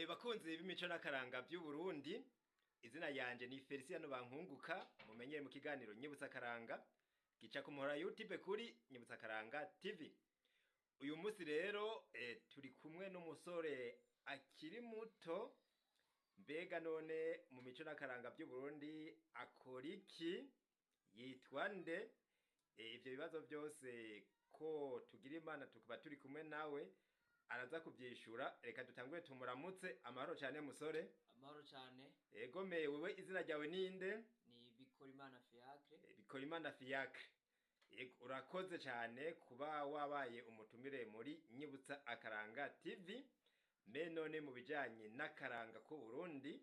Bakunzi b'imico n'akaranga vy'Uburundi, izina yanje ni Feliciano Bankunguka, mumenyere mu kiganiro Nyibutsa Akaranga, gica ku muhora YouTube kuri Nyibutsa Akaranga TV. Uyu musi rero turi kumwe n'umusore akiri muto, mbega none mu mico n'akaranga vy'Uburundi akora iki? Yitwa nde? Ivyo bibazo vyose ko tugira Imana tukaba turi kumwe nawe, araza kuvyishura. Reka dutangure tumuramutse. Amahoro cane musore. Amahoro cane. Egome, wewe izina ryawe ninde? Ni Bikorimana Fiacre. Bikorimana Fiacre. Yego, urakoze cane kuba wabaye umutumire muri Nyibutsa Akaranga TV. Me none mu bijanye n'akaranga k'u Burundi,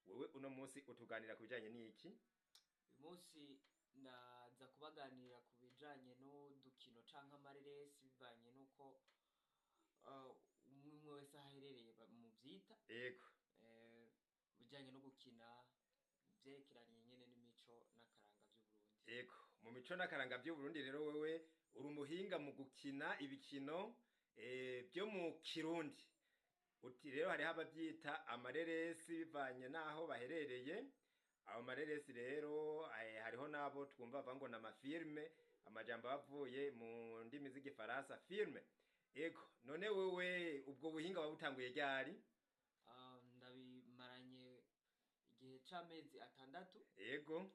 wewe uno munsi utuganira ku bijanye n'iki? Uyu munsi ndaza kubaganirira ku bijanye n'udukino canke amareresi, bivanye n'uko umwe umwe wese aho aherereye muvyita. Bijanye no gukina vyerekeranye nyene n'imico n'akaranga vy'Uburundi. Yego, mu mico n'akaranga vy'Uburundi rero wewe uri umuhinga mu gukina ibikino vyo mu Kirundi. Uti rero hariho abavyita amareresi bivanye n'aho baherereye. Ayo mareresi rero hariho n'abo twumva bavuga ngo ni amafilme, amajambo avuye mu ndimi z'igifaransa film. Ego, none wewe ubwo buhinga wabutanguye ryari? Ndabimaranye igihe c'amezi 6.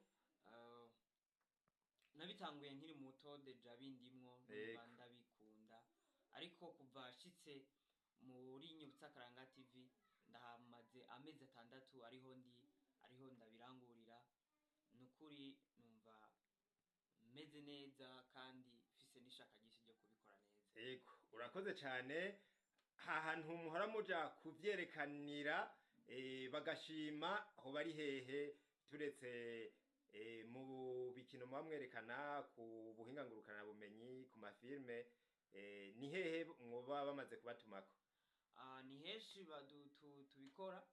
Nabitanguye nkiri muto, déjà bindimwo, numva ndabikunda, ariko kuva nshitse muri Nyibutsa Akaranga TV ndahamaze amezi 6, ariho ndi, ariho ndabirangurira. Nukuri numva meze neza kandi mfise n'ishaka ryinshi ryo kubikora neza. Ego, urakoze cane. Hantu muhora muja kuvyerekanira bagashima hoba ari hehe, turetse mu bikino muba mwerekana ku buhinga ngurukana bumenyi, ku mafilme, ni hehe mwoba bamaze kubatumako? Ni henshi tubikora.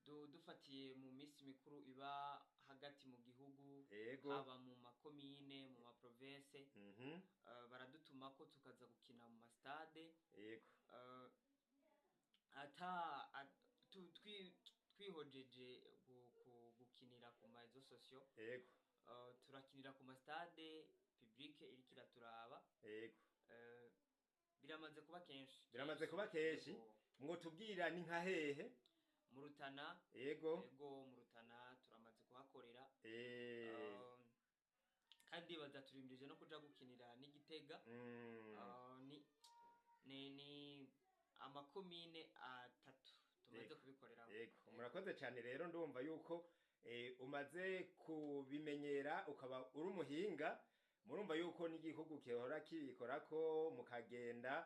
Dufatiye mu minsi mikuru iba hagati mu gihugu, haba mu makomine, mu maprovince, baradutumako tukaza gukina mu mastade. Ata twihojeje gukinira ku ma réseaux sociaux, turakinira ku mastade, public iriko iraturaba. Biramaze kuba kenshi. Biramaze kuba kenshi. Yego. Mwotubwira ni nka hehe? Mu Rutana. Yego, mu Rutana turamaze kuhakorera. Kandi bazaturimbirije no kuja gukinira n'Igitega. Ni amakomine 3 tumaze kubikoreramo. Yego, murakoze cyane. Rero ndumva yuko umaze kubimenyera ukaba uri umuhinga. Murumva yuko n'igihugu gihora kibikorako, mukagenda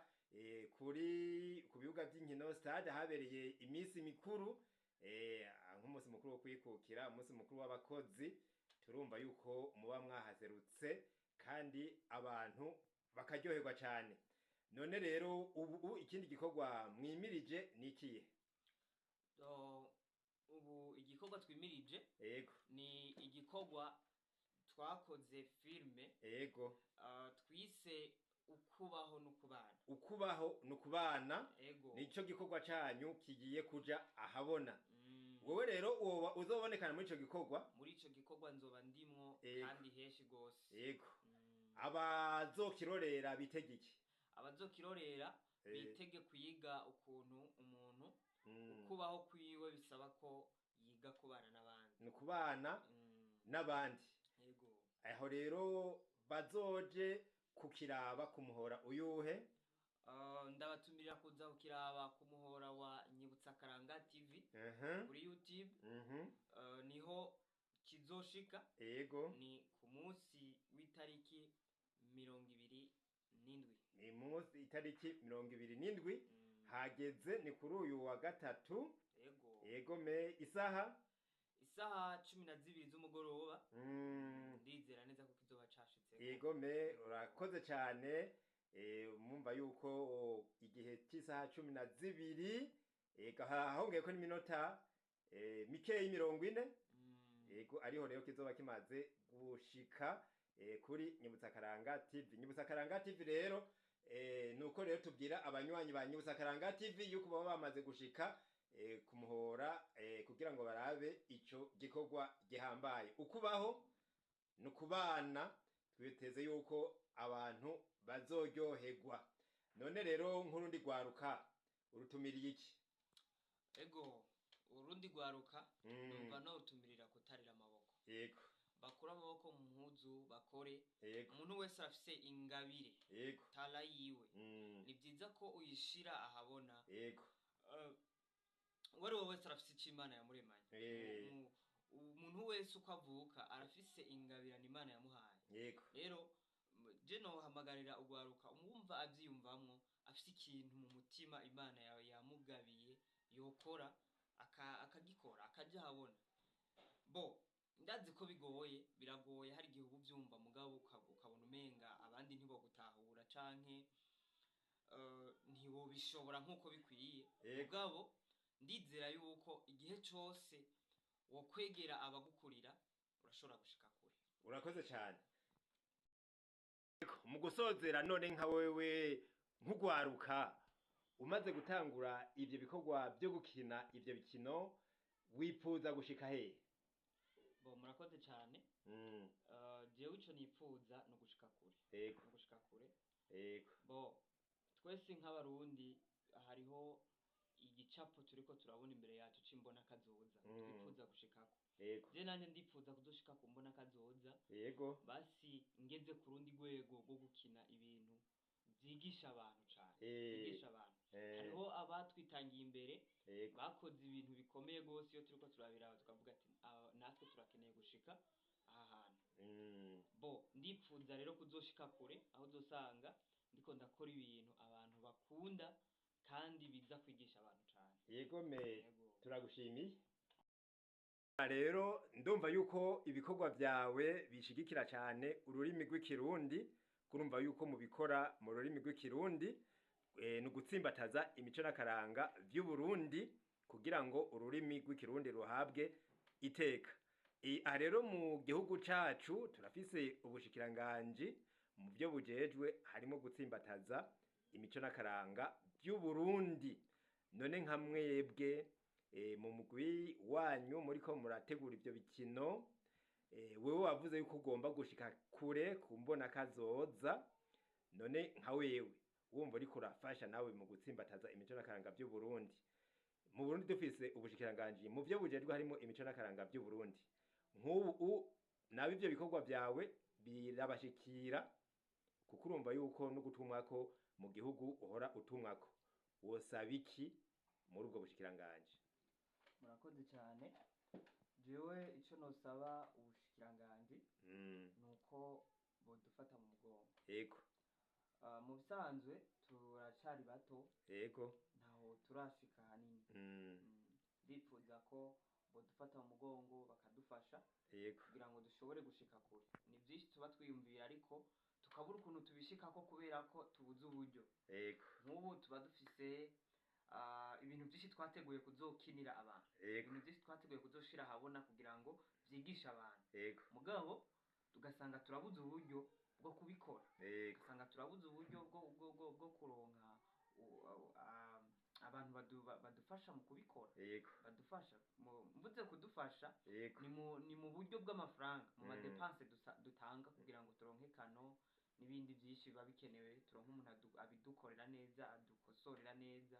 kuri ku bibuga by'inkino, stade, habereye iminsi mikuru, nk'umunsi mukuru wo kwikukira, umunsi mukuru w'abakozi, turumva yuko muba mwahaserutse kandi abantu bakaryoherwa cyane. None rero ubu ikindi gikorwa mwimirije ni ikihe? Ubu igikorwa twimirije ni igikorwa twakoze, filme twise Ukubaho n'Ukubana. Ukubaho n'Ukubana. Ego. Nico gikorwa canyu kigiye kuja ahabona. Wewe rero woba uzobonekana muri ico gikorwa? Muri ico gikorwa nzoba ndimwo, kandi henshi gose. Abazokirorera bitege iki? Abazokirorera bitege kwiga ukuntu umuntu ukubaho kwiwe bisaba ko yiga kubana n'abandi. Ni ukubana n'abandi. Yego. Aho rero bazoje kukiraba kumuhora uyuhe? Ndabatumirira kuza kukiraba ku muhora wa Nyibutsa Karanga TV kuri YouTube. Niho kizoshika. Ni ku munsi w'itariki 27. Ni munsi itariki 27. Hageze ni kuri uyu wa gatatu. Yego. Yego me, isaha? Isaha 12 z'umugoroba. Ndizera neza ko kizoba cashitseko. Yego me, urakoze cyane. Mumva yuko igihe cy'isaha 12, ega hongeyeko n'iminota mikeyi, 40. Yego, ariho rero kizoba kimaze gushika kuri Nyibutsakaranga TV. Nyibutsakaranga TV rero, nuko rero tubwira abanywanyi ba Nyibutsakaranga TV yuko baba bamaze gushika. kumuhora kugira ngo barabe ico gikorwa gihambaye. Ukubaho ni ukubana, twiteze yuko abantu bazoryoherwa. None rero nk'urundi rwaruka urutumiriye iki? Ego, urundi rwaruka numva norutumirira kutarira amaboko. Bakure amaboko mu mpuzu bakore. Umuntu wese arafise ingabire, tala yiwe. Ni vyiza ko uyishira ahabona. Uwo ari we wese arafise ico Imana yamuremanye. Umuntu wese uko avuka arafise ingabirano Imana yamuhaye. Rero je nohamagarira urwaruka umwumva avyiyumvamwo afise ikintu mu mutima Imana yawe yamugabiye yokora akagikora akaja ahabona. Bo ndazi ko bigoye, biragoye, hari igihe uba uvyumva mugabo ukabona umenga abandi ntibogutahura canke ntibobishobora nk'uko bikwiye. Mugabo ndizera yuko igihe cose wokwegera abagukurira urashobora gushika kure. Urakoze cyane. Mu gusozera none nka wewe nk'ugwaruka umaze gutangura ivyo bikorwa byo gukina ivyo bikino, wipfuza gushika hehe? Bo murakoze cyane. Jewe ico nipfuza ni ugushika kure. Ni ugushika kure. Bo twese nk'abarundi hariho igicapo turiko turabona imbere yacu c'imbona kazoza twifuza gushikako. Je nanje ndipfuza kuzoshika ku mbona kazoza, basi ngeze ku rundi rwego rwo gukina ibintu vyigisha abantu cane, vyigisha abantu. Hariho abatwitangiye imbere, bakoze ibintu bikomeye gose, iyo turiko turabiraba tukavuga ati "Aba natwe turakeneye gushika aha hantu." Bo ndipfuza rero kuzoshika kure aho uzosanga ndiko ndakora ibintu abantu bakunda kandi biza kwigisha abantu cane. Yego me. Yego. Turagushimiye. Rero ndumva yuko ibikorwa vyawe bishigikira cyane ururimi rw'ikirundi, kurumva yuko mubikora mu rurimi rw'ikirundi, ni ugutsimbataza imico n'akaranga vy'Uburundi kugira ngo ururimi rw'ikirundi ruhabwe iteka. Aha rero mu gihugu cacu turafise ubushikiranganji mu vyo bujejwe harimo gutsimbataza imico n'akaranga vy'Uburundi. None nka mwebwe mu mugwi wanyu muriko murategura ivyo bikino, wewe wavuze yuko ugomba gushika kure ku mbona kazoza, none nka wewe wumva uriko urafasha nawe mu gutsimbataza imico n'akaranga vy'Uburundi, mu Burundi dufise ubushikiranganji mu vyo bujejwe harimo imico n'akaranga vy'Uburundi, nk'ubu nawe ivyo bikorwa vyawe birabashikira, kuko urumva yuko no gutumwako mu gihugu uhora utumwako, wosaba iki muri ubwo bushikiranganji? Murakoze cyane. Jewe ico nosaba ubushikiranganji nuko bodufata mu mugongo. Mu bisanzwe turacari bato, ntaho turashika hanini. Ndipfuza ko bodufata mu mugongo bakadufasha kugira ngo dushobore gushika kure. Ni vyinshi tuba twiyumvira ariko tukabura ukuntu tubishikako kubera ko tubuze uburyo. Nk'ubu tuba dufise ibintu vyinshi twateguye kuzokinira abantu, ibintu vyinshi twateguye kuzoshira ahabona kugira ngo vyigishe abantu, mugabo tugasanga turabuze uburyo bwo kubikora, ugasanga turabuze uburyo bwo kuronka abantu badufasha mu kubikora, badufasha mvuze kudufasha ni mu buryo bw'amafaranga, mu madepanse dutanga kugira ngo turonke kano n'ibindi byinshi biba bikenewe, turonke umuntu abidukorera neza, adukosorera neza,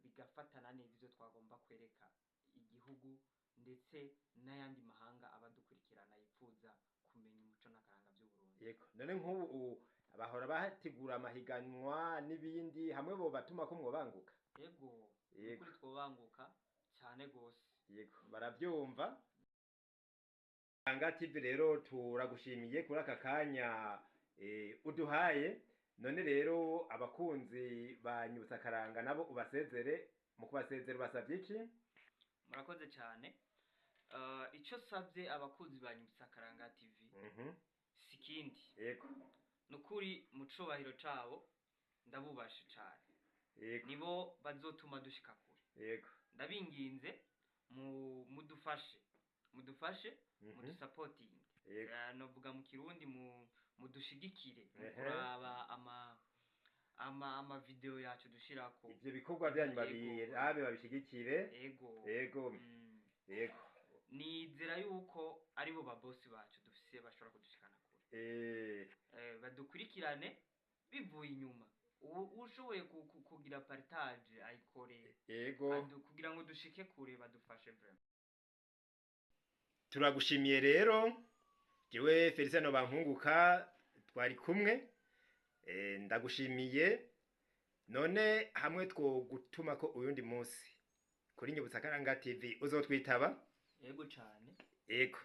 bigafatana neza ivyo twagomba kwereka igihugu ndetse n'ayandi mahanga abadukurikirana yifuza kumenya umuco n'akaranga by'Uburundi. Yego. None nk'ubu bahora bategura amahiganwa n'ibindi, hamwe bo batuma ko mwobanguka? Yego, nukuri twobanguka cyane gose. Yego, baravyumva. Anga TV rero turagushimiye kuri aka kanya uduhaye. None rero abakunzi ba Nyibutsa Karanga nabo ubasezere, mu kubasezera ubasavye iki? Murakoze cyane. Ico savye abakunzi ba Nyibutsa Karanga TV si ikindi, nukuri mu cubahiro cabo ndabubashe cane, nibo bazotuma dushika kure. Ndabinginze mudufashe, mudufashe, mudusapotinge. Novuga mu kirundi mudushigikire mu kuraba ama Ama video yacu dushirako. Ivyo bikorwa byanyu Yego. babirabe, babishigikire. Ego. Ego. Ego. Nizera yuko aribo babosi bacu dufise bashobora kudushikana kure. Badukurikirane bivuye inyuma. Ushoboye kugira partage ayikore. Ego. Kugira ngo dushike kure, badufashe vraiment. Turagushimiye rero. Jewe Feliciano Bankunguka twari kumwe. Ndagushimiye. None hamwe two ko uyundi munsi kuri Nyibutsa Karanga TV uzotwitaba? Yego cane. Ego.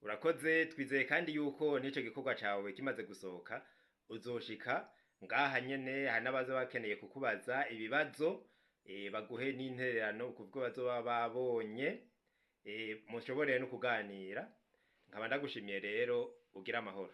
Urakoze. Twizeye kandi yuko n'ico gikorwa cawe kimaze gusohoka uzoshika ngaha nyene, hari n'abaza bakeneye kukubaza ibibazo, baguhe n'intererano kubwo bazoba babonye, mushobore no kuganira. Nkaba ndagushimiye rero, ugira amahoro.